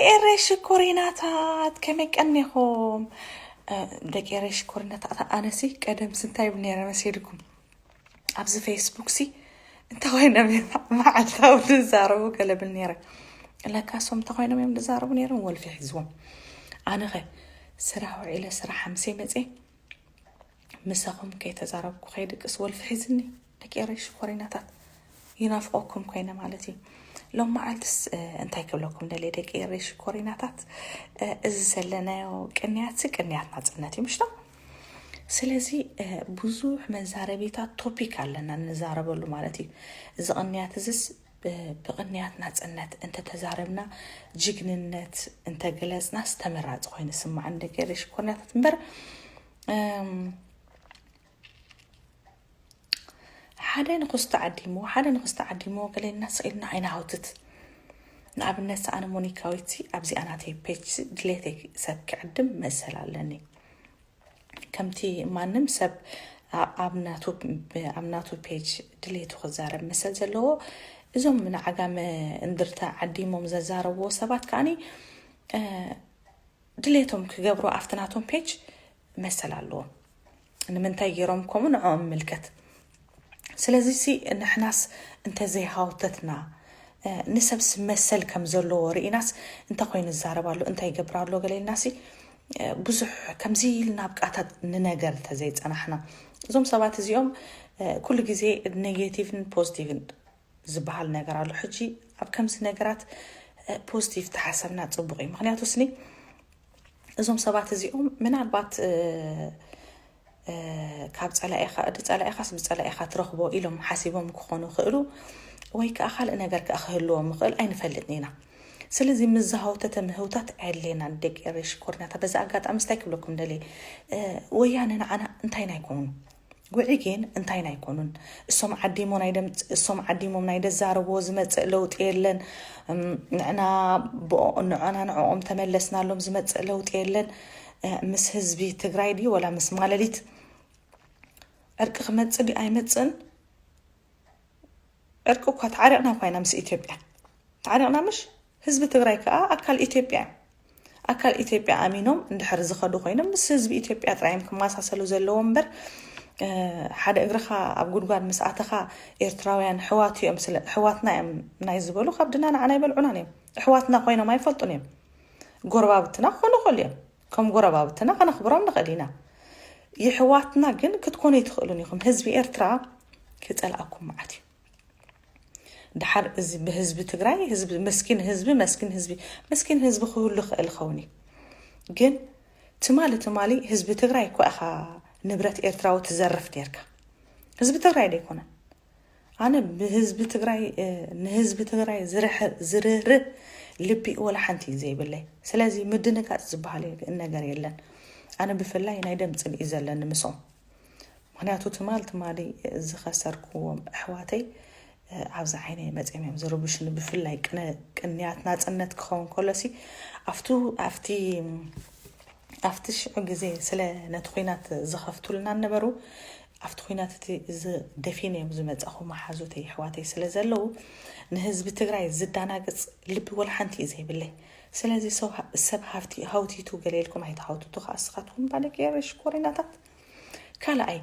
ኤሬ ሽኮሪናታት ከመይ ቀኒኹም? ደቂ ኤሬ ሽኮሪናታት፣ ኣነሲ ቀደም ስንታይ ብ ነረ መሲልኩም ኣብዚ ፌስቡክ ሲ እንተኮይኖም መዓልታዊ ዝዛረቡ ገለብል ነረ። ለካ ሶም እንተኮይኖም እዮም ዝዛረቡ ነይሮም። ወልፊ ሒዝዎም። ኣነኸ ስራሕ ውዒለ ስራሕ ሓምሴ መፅየ ምሳኹም ከይተዛረብኩ ከይድቅስ ወልፊ ሒዝኒ። ደቂ ኤረይ ሽኮሪናታት፣ ይናፍቆኩም ኮይነ ማለት እዩ። ሎም መዓልትስ እንታይ ክብለኩም ደልየ ደቂ ኤረይ ሽኮሪናታት? እዚ ዘለናዮ ቅንያት ሲ ቅንያት ናጽነት እዩ ምሽቶ። ስለዚ ብዙሕ መዛረቢታት ቶፒክ ኣለና ንዛረበሉ ማለት እዩ። እዚ ቅንያት እዚስ ብቅንያት ናጽነት እንተተዛረብና፣ ጅግንነት እንተገለጽናስ ተመራጺ ኮይኑ ስማዓን ደቂ ኤረይ ሽኮሪናታት እምበር ሓደ ንክስቲ ዓዲሞ ሓደ ንክስቲ ዓዲሞ ገለ እናስኢልና ኣይንሃውትት። ንኣብነት ኣነ ሞኒካዊት ኣብዚኣ ናተይ ፔጅ ድሌተይ ሰብ ክዕድም መሰል ኣለኒ። ከምቲ ማንም ሰብ ኣብ ናቱ ፔጅ ድሌቱ ክዛረብ መሰል ዘለዎ፣ እዞም ንዓጋመ እንድርታ ዓዲሞም ዘዛረብዎ ሰባት ከዓኒ ድሌቶም ክገብሩ ኣብቲ ናቶም ፔጅ መሰል ኣለዎም። ንምንታይ ገይሮም ከምኡ ንዕኦም ምልከት። ስለዚ ሲ ንሕናስ እንተዘይሃውተትና ንሰብስ መሰል ከም ዘለዎ ርኢናስ እንታይ ኮይኑ ዝዛረብ ኣሎ እንታይ ይገብር ኣሎ ገለ ኢልናሲ ብዙሕ ከምዚ ኢልና ኣብ ቃታት ንነገር እንተዘይፀናሕና እዞም ሰባት እዚኦም ኩሉ ግዜ ኔጌቲቭን ፖዚቲቭን ዝበሃል ነገር ኣሎ። ሕጂ ኣብ ከምዚ ነገራት ፖዚቲቭ ተሓሰብና ፅቡቅ እዩ። ምክንያቱ ስኒ እዞም ሰባት እዚኦም ምናልባት ካብ ፀላኢኻ ድፀላኢኻስ ብፀላኢኻ ትረኽቦ ኢሎም ሓሲቦም ክኾኑ ይኽእሉ፣ ወይ ከዓ ካልእ ነገር ከዓ ክህልዎም ይኽእል፣ ኣይንፈልጥን ኢና። ስለዚ ምዝሃውተተ ምህውታት ኣየድልየና ንደቂ ኤረይ ሽኮሪናታ። በዚ ኣጋጣሚ ስታይ ክብለኩም ደልየ፣ ወያነ ንዓና እንታይና ኣይኮኑን። ጉዒጌን እንታይና ኣይኮኑን። እሶም ዓዲሞ ናይ ደምፅ እሶም ዓዲሞም ናይ ደዛረብዎ ዝመፅእ ለውጢ የለን። ንዕና ንዕና ንዕኦም ተመለስናሎም ዝመፅእ ለውጢ የለን። ምስ ህዝቢ ትግራይ ድዩ ወላ ምስ ማለሊት ዕርቂ ክመፅእ ድዩ ኣይመፅእን? ዕርቂ እኳ ተዓሪቕና እኳ ኢና ምስ ኢትዮጵያ ተዓሪቕና ምሽ? ህዝቢ ትግራይ ከዓ ኣካል ኢትዮጵያ እዮም። ኣካል ኢትዮጵያ ኣሚኖም እንድሕር ዝኸዱ ኮይኖም ምስ ህዝቢ ኢትዮጵያ ጥራይ እዮም ክመሳሰሉ ዘለዎ እምበር ሓደ እግርኻ ኣብ ጉድጓድ ምስ ኣተኻ ኤርትራውያን ሕዋት እዮም ስለ ሕዋትና እዮም ናይ ዝበሉ ካብ ድና ንዓና ይበልዑናን እዮም። ሕዋትና ኮይኖም ኣይፈልጡን እዮም። ጎረባብትና ክኾኑ ይኽእሉ እዮም። ከም ጎረባብትና ከነኽብሮም ንኽእል ኢና። ይሕዋትና ግን ክትኮኑ ኣይትኽእሉን ኢኹም። ህዝቢ ኤርትራ ክፀልኣኩም መዓት እዩ። ድሓር እዚ ብህዝቢ ትግራይ ህዝቢ መስኪን ህዝቢ መስኪን ህዝቢ መስኪን ህዝቢ ክህሉ ይኽእል ይኸውን እዩ። ግን ትማሊ ትማሊ ህዝቢ ትግራይ እኳ ኢኻ ንብረት ኤርትራዊ ትዘርፍ ነርካ። ህዝቢ ትግራይ ዶ ኣይኮነን? ኣነ ብህዝቢ ትግራይ ንህዝቢ ትግራይ ዝርህርህ ልቢ ወላ ሓንቲ እዩ ዘይብለይ። ስለዚ ምድንጋፅ ዝበሃል ነገር የለን። ኣነ ብፍላይ ናይ ደም ፅልኢ ዘለኒ ምስኦም። ምክንያቱ ትማል ትማሊ ዝኸሰርክዎም ኣሕዋተይ ኣብዚ ዓይነይ መፅኦም እዮም ዝርብሽኒ። ብፍላይ ቅንያት ናፅነት ክኸውን ከሎሲ ኣብቱ ኣብቲ ኣብቲ ሽዑ ግዜ ስለ ነቲ ኩናት ዝኸፍቱልና ነበሩ። ኣብቲ ኩናት እቲ እዚ ደፊነ እዮም ዝመፀኹ መሓዙተይ ኣሕዋተይ ስለ ዘለዉ ንህዝቢ ትግራይ ዝዳናግፅ ልቢ ወላ ሓንቲ እዩ ዘይብለይ። ስለዚ ሰብ ሃውቲቱ ገለ ኢልኩም ኣይትሃውትቱ ከዓ እስኻትኩም ባለጌ ሽኮሪናታት። ካልኣይ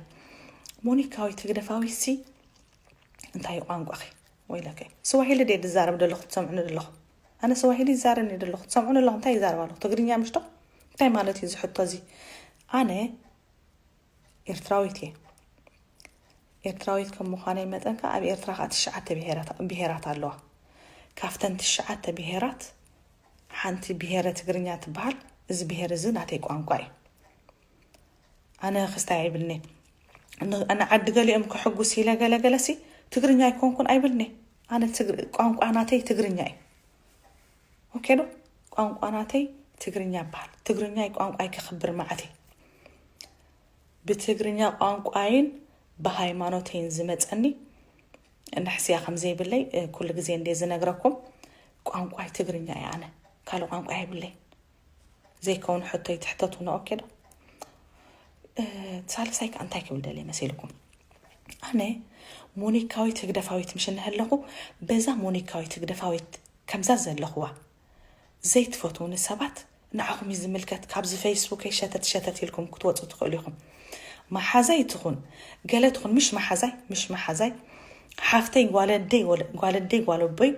ሞኒካዊት ህግደፋዊት ሲ እንታይ እዩ ቋንቋኺ? ወይለከ ስዋሂሊ ድየ ዝዛረብ ዘለኹ ትሰምዑኒ ዘለኹ? ኣነ ስዋሂሊ ይዛረብ እየ ዘለኹ ትሰምዑኒ ኣለኹ? እንታይ ይዛረብ ኣለኹ? ትግርኛ ምሽቶ? እንታይ ማለት እዩ እዚ ሕቶ እዚ? ኣነ ኤርትራዊት እየ። ኤርትራዊት ከም ምዃነይ መጠን ከዓ ኣብ ኤርትራ ከዓ ትሽዓተ ብሄራት ኣለዋ። ካብተን ትሽዓተ ብሄራት ሓንቲ ብሄረ ትግርኛ ትበሃል። እዚ ብሄር እዚ ናተይ ቋንቋ እዩ። ኣነ ክስታይ ኣይብልኒ። ንዓዲ ገሊኦም ክሕጉስ ኢለ ገለገለሲ ትግርኛ ኣይኮንኩን ኣይብልኒ። ኣነ ቋንቋ ናተይ ትግርኛ እዩ። ኦኬ ዶ? ቋንቋ ናተይ ትግርኛ ይበሃል። ትግርኛ ቋንቋ ይከኽብር ማዕተይ ብትግርኛ ቋንቋይን ብሃይማኖተይን ዝመፀኒ ንሕስያ ከም ዘይብለይ ኩሉ ግዜ እንደ ዝነግረኩም ቋንቋይ ትግርኛ እየ። ኣነ ካልእ ቋንቋ የብለይ። ዘይከውን ሕቶ ይትሕተቱና። ኦኬ ዶ? ሳልሳይ ከዓ እንታይ ክብል ደልየ መሲልኩም? ኣነ ሞኒካዊት ህግደፋዊት ምሽ እንሀለኹ በዛ ሞኒካዊት ህግደፋዊት ከምዛ ዘለኹዋ ዘይትፈትዉ ንሰባት ንዓኹም እዩ ዝምልከት። ካብዚ ፌስቡከይ ሸተት ሸተት ኢልኩም ክትወፁ ትኽእሉ ኢኹም። መሓዛይ ትኹን ገለ ትኹን፣ ምሽ መሓዛይ ምሽ መሓዛይ ሓፍተይ ጓለደይ ጓለደይ ጓለቦይ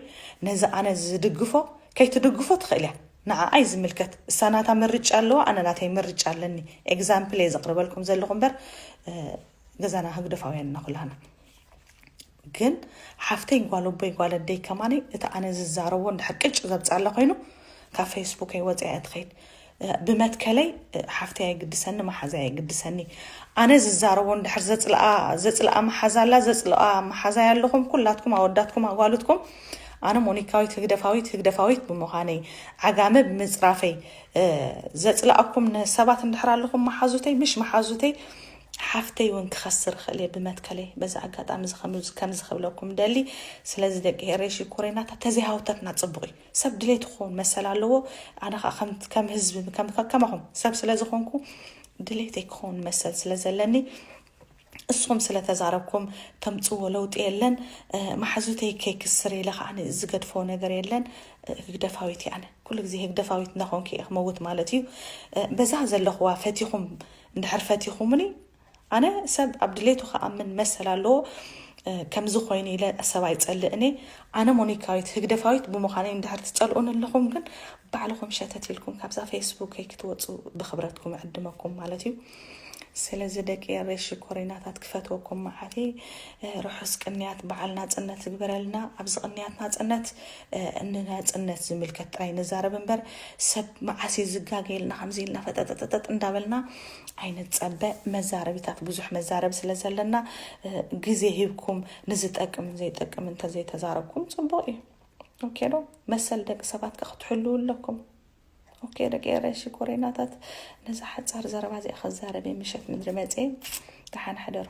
ነዚ ኣነ ዝድግፎ ከይትድግፎ ትኽእል እያ። ንዓኣይ ዝምልከት እሳ ናታ ምርጫ ኣለዋ፣ ኣነ ናተይ ምርጫ ኣለኒ። ኤግዛምፕል እየ ዘቕርበልኩም ዘለኹ እምበር ገዛና ህግደፋውያን እና ኩላህና። ግን ሓፍተይ ጓለቦይ ጓለደይ ከማነይ እቲ ኣነ ዝዛረቦ እንድሕር ቅጭ ዘብፃለ ኮይኑ ካብ ፌስቡከይ ወፅያ እትኸይድ ብመትከለይ ሓፍተይ ኣይግድሰኒ፣ መሓዛይ ኣይግድሰኒ። ኣነ ዝዛረቦ እንድሕር ዘፅልኣ ዘፅልኣ መሓዛ ኣላ፣ ዘፅልኣ መሓዛይ ኣለኹም ኩላትኩም ኣወዳትኩም ኣጓልትኩም። ኣነ ሞኒካዊት ህግደፋዊት ህግደፋዊት ብምዃነይ ዓጋመ ብምፅራፈይ ዘፅላኣኩም ንሰባት እንድሕር ኣለኹም መሓዙተይ ምሽ መሓዙተይ ሓፍተይ እውን ክኸስር ይኽእል እየ ብመትከለይ። በዚ ኣጋጣሚ እዚ ከም- ከምዚ ክብለኩም ደሊ። ስለዚ ደቂ ኤረይ ሽኮሪናታት ተዘይሃውተትና ፅቡቕ እዩ። ሰብ ድሌት ክኸውን መሰል ኣለዎ። ኣነ ከዓ ከም- ከም ህዝቢ ከም- ከማኹም ሰብ ስለ ዝኾንኩ ድሌተይ ክኸውን መሰል ስለ ዘለኒ እስኹም ስለ ተዛረብኩም ተምፅዎ ለውጢ የለን። መሓዙተይ ከይክስር ኢለ ከዓ ዝገድፎ ነገር የለን። ህግደፋዊት እየ ኣነ። ኩሉ ግዜ ህግደፋዊት እናኾንኩ እየ ክመውት ማለት እዩ። በዛ ዘለኹዋ ፈቲኹም እንድሕር ፈቲኹምኒ ኣነ ሰብ ኣብ ድሌቱ ክኣምን መሰል ኣለዎ። ከምዚ ኮይኑ ኢለ ሰብ ኣይፀልእን እየ። ኣነ ሞኒካዊት ህግደፋዊት ብምዃነይ እንድሕር ትፀልኡን ኣለኹም ግን ባዕልኹም ሸተት ኢልኩም ካብዛ ፌስቡከይ ክትወፁ ብኽብረትኩም እዕድመኩም ማለት እዩ። ስለዚ ደቂ ኤረይ ሽኮሪናታት ክፈትወኩም መዓት እየ። ርሑስ ቅንያት በዓል ናፅነት ዝግበረልና። ኣብዚ ቅንያት ናፅነት ንናፅነት ዝምልከት ጥራይ ንዛረብ እምበር ሰብ መዓስ እዩ ዝጋገየልና ከምዚ ኢልና ፈጠጠጠጠጥ እንዳበልና ኣይንፀበ። መዛረቢታት ብዙሕ መዛረቢ ስለ ዘለና ግዜ ሂብኩም ንዝጠቅምን ዘይጠቅም እንተዘይተዛረብኩም ፅቡቕ እዩ። ኦኬ ዶ? መሰል ደቂ ሰባት ከ ክትሕልው ኣለኩም። ኦኬ ደቂ ኤረይ ሽኮሪናታት፣ ነዛ ሓፃር ዘረባ እዚኣ ከዛረብ እየ ምሸት ምድሪ መፅየ። ደሓን ሕደሩ።